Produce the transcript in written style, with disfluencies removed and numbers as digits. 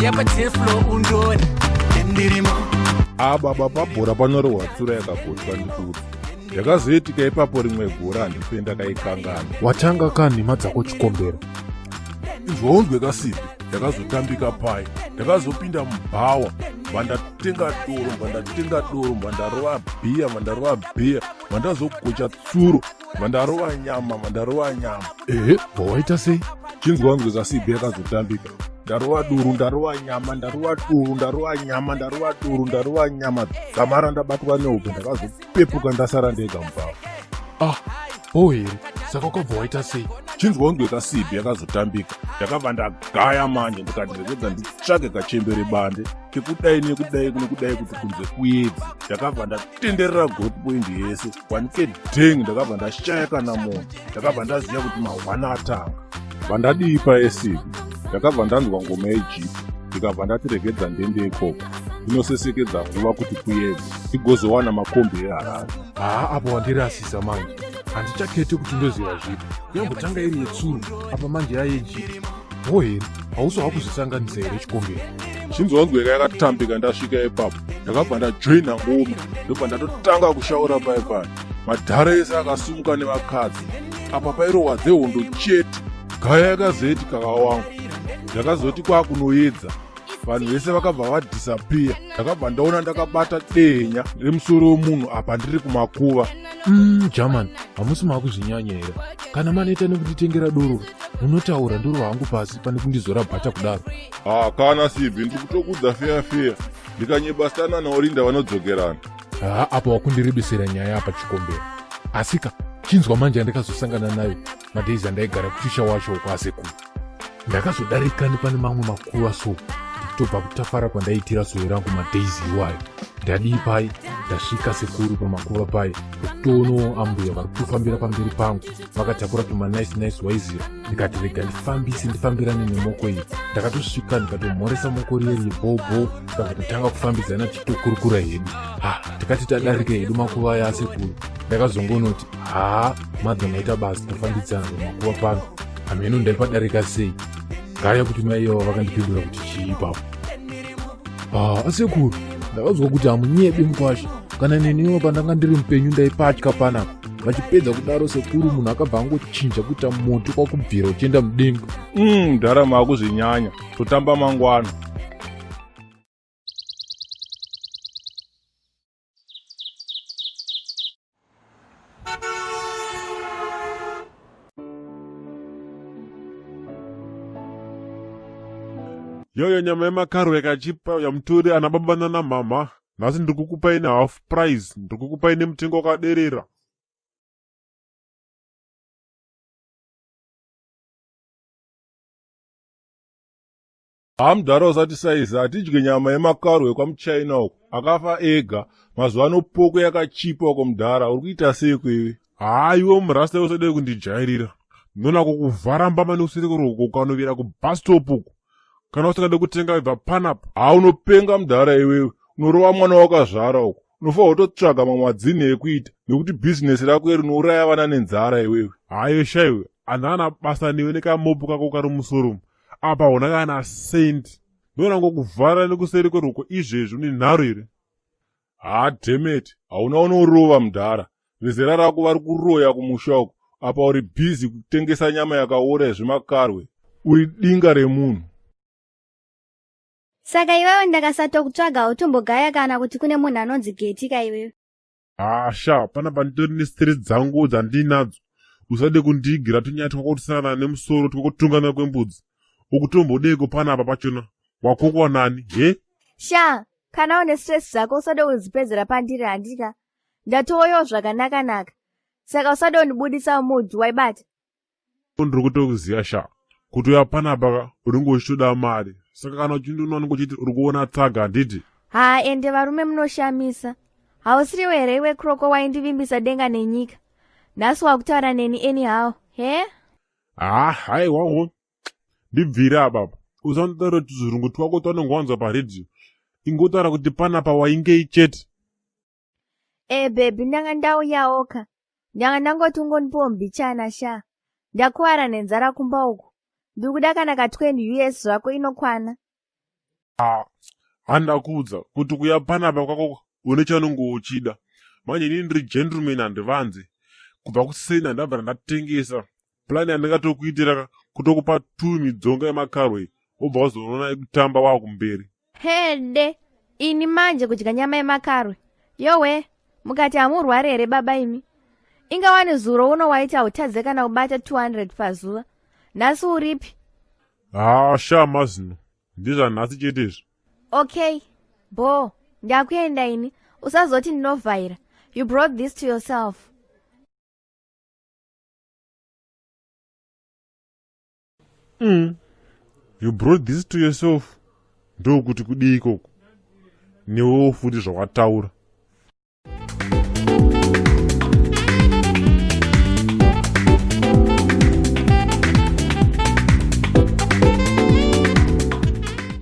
Uya padance floor undone ndirimo. A baba, pabhora panorohwa tsura yakagotwa. Ndikuudza yakazoitika ipapo rimwe gore, handife ndakaikanganwa. Watanga kanhima dzako, Chikombera. Izvaunzwe kasipi ndakazotambika pai. Ndakazopinda mubhawa, vandatenga doro, vandatenga doro, vandarova bhiya, vandarova bhiya, vandazogocha tsuro, vandarova nyama, vandarova nyama. Ehe, bvawaita sei? Chinzwa unzwe kasipi yakazotambika. Ndarova duru, ndarova nyama, ndarova duru, ndarova nyama, ndarova duru, ndarova nyama, dzamara ndabatwa nehope. Ndakazopepuka ndasara ndega mubhawa. Ah, oh here, saka ukabva waita sei? Chinzwa unzwe kasipi yakazotambika. Ndakabva ndagaya manje, ndikati regedza nditsvage kachembere bande kekudai nekudai nekudai kuti kunze kuyedzi. Ndakabva ndatenderera Growth Point yese wanike dheng, ndakabva ndashaya kana munhu. Ndakabva ndaziva kuti mahwana atanga. Vandadii paesivi, ndakabva ndanzwa ngoma yejeep, ndikabva ndati regedza ndende ikoko ndinosesekedza nguva kuti kuyedze, ndigozowana makombi eHarare. Haa, apo wandirasisa manje, handichakete kuti ndoziva zvipi. Yambotanga iri yetsuro, apa manje yayejeep. Ho here, hausi wakuzvisanganisa here, Chikombera? Chinzwanzweka yakatambika. Ndasvika ipapo, ndakabva ndajoina ngoma, ndobva ndatotanga kushaura pai pai. Madhara ese akasumuka nevakadzi. Apa pairohwa dzehondo chete. Gaya yakazoiti kakawangu. Ndakazoti kwakunoedza, vanhu vese vakabva vadisappear. Ndakabva ndaona ndakabata dehenya remusoro wemunhu, apa ndiri kumakuva. German, hamusi maakuzvinyanya here? Kana manoita nekunditengera doro, munotaura ndoro hangu pasi pane kundizora bhata kudaro. Ha, kana sibhi, ndiri kutokudza feya feya. Ndikanyeba Stana naOrinda vanodzokerana. Haa, apa wakundiribisira nyaya apa, Chikombera. Asika chinzwa manje yandakazosangana nayo madays andaigara kuchisha wacho uko asekuru. Ndakazodarika nepane mamwe makuva so, ndichitobva kutafara kwandaiitira soyo rangu madays iwayo. Ndadii pai, ndasvika sekuru pamakuva pai, ndokutoonawo ambuya vari kutofambira pamberi pangu vakatakura tumanice nice waizira. Ndikati rega ndifambise, ndifambirane nemoko iyi. Ndakatosvika ndikatomhoresa moko riye riye bhobho, tikatotanga kufambidzana tichitokurukura hedu. Ha, tikati tadarika hedu makuva aya asekuru, ndakazongonoti, "Haa madha, maita basa, tafambidzana pamakuva pano." Hameno ndaipadarika sei. Gaya kuti mai ivava vakandipindura kuti chii ipapo. Ah, asekuru, ndakanzwa kuti hamunyebi mukwasha. Kana neniwo pandanga ndiri mupenyu ndaipatya panapa. Vachipedza kudaro sekuru, munhu akabva angochinja kuita moto kwakubvira uchienda mudenga. Ndarama akuzvinyanya, totamba mangwana. Yoyo nyama yemakaro yakachipa yamutori ana baba nana mhamha. Nhasi ndiri kukupai nehalf price, ndiri kukupai nemutengo wakaderera. Hamudhara, usati saizi hatidye nyama yemakarwe kwamuchina uko akafa ega. Mazuva ano poko yakachipa uko. Mudhara, uri kuita sei kwewe? Haiwe murasta, usade kundijairira. Ndinoona kukuvhara mbama nekuseri kweruoko ukanovira kubus stop uko. Kana usingade kutenga, ibva panapa. Ha, unopenga mudhara iwewe. Unorova mwana wakazvara uko. Unofanira kutotsvaga mamwe madzini ekuita nekuti bhizinesi rako iri rinouraya vana nenzara iwewe. Haiwe shaiwe, handana basa newe nekamopo kako kari musoro umu. Apa hona kana sendi. Ndinoona ngokuvhara nekuseri kweruoko izvezvi, une nharo here? Ha, dhemeti, hauna unorova mudhara. Vezera rako vari kuroya kumusha uko, apa uri bhizi kutengesa nyama yakaora yezvimakarwe. Uri dinga remunhu. Saka iwewe ndakasatokutsvaga hautombogaya kana kuti kune munhu anonzi Geti ka iwewe? Hasha, panapa nditori nestress dzangu dzandinadzo. Usade kundiigira tunyaya twako tusina nemusoro twekutungana kwembudzi. Ukutombodeko panapa pachona? Wakokwa nani he? Sha, kana une stress dzako usade kuzipedzera pandiri, handika? Ndatouyawo zvakanaka-naka, saka usade kundibudisa mudhu waibata. Ndiri kutokuziva sha, kuti uya panapa ka unenge uchitoda mari. Saka kana uchindiona unenge uchiti uri kuona tsaga, handiti? Ha, ende varume munoshamisa. Hausiriwe here iwe Kroko waindivimbisa denga nenyika? Nhasi wakutaura neni anyhow he? Ha, haiwawo, ndibvire apapa. Usandotaura tuzvirungu twako twanonge wanzwa paredhiyo. Ingotaura kuti panapa waingei chete. E baby, ndanga ndauyawoka, ndanga ndangoti ungondipowo mbichana sha. Ndakuwara nenzara kumba uku. Ndiri kuda kana ka 20 US zvako inokwana. Ah, handakuudza kuti kuya panapa kwako une chaunenge uchida manje inini ndiri gentleman handivanze kubva kuseni handabva ndatengesa plani yandingatokuitira kutokupa two midzonga yemakarwe wobva wazoona yekutamba wakumberi hede ini manje kudya nyama yemakarwe yowe mukati hamurwari here baba imi inga wani zuro uno waiti hautadze kana kubata 200 pazuva nhasi uripi haa sha mazino ndezvanhasi chete izvi okay bho ndakuenda ini usazoti ndinovhaira you brought this to yourself mm. you brought this to yourself ndokuti kudii ikoko newewo futi zvawataura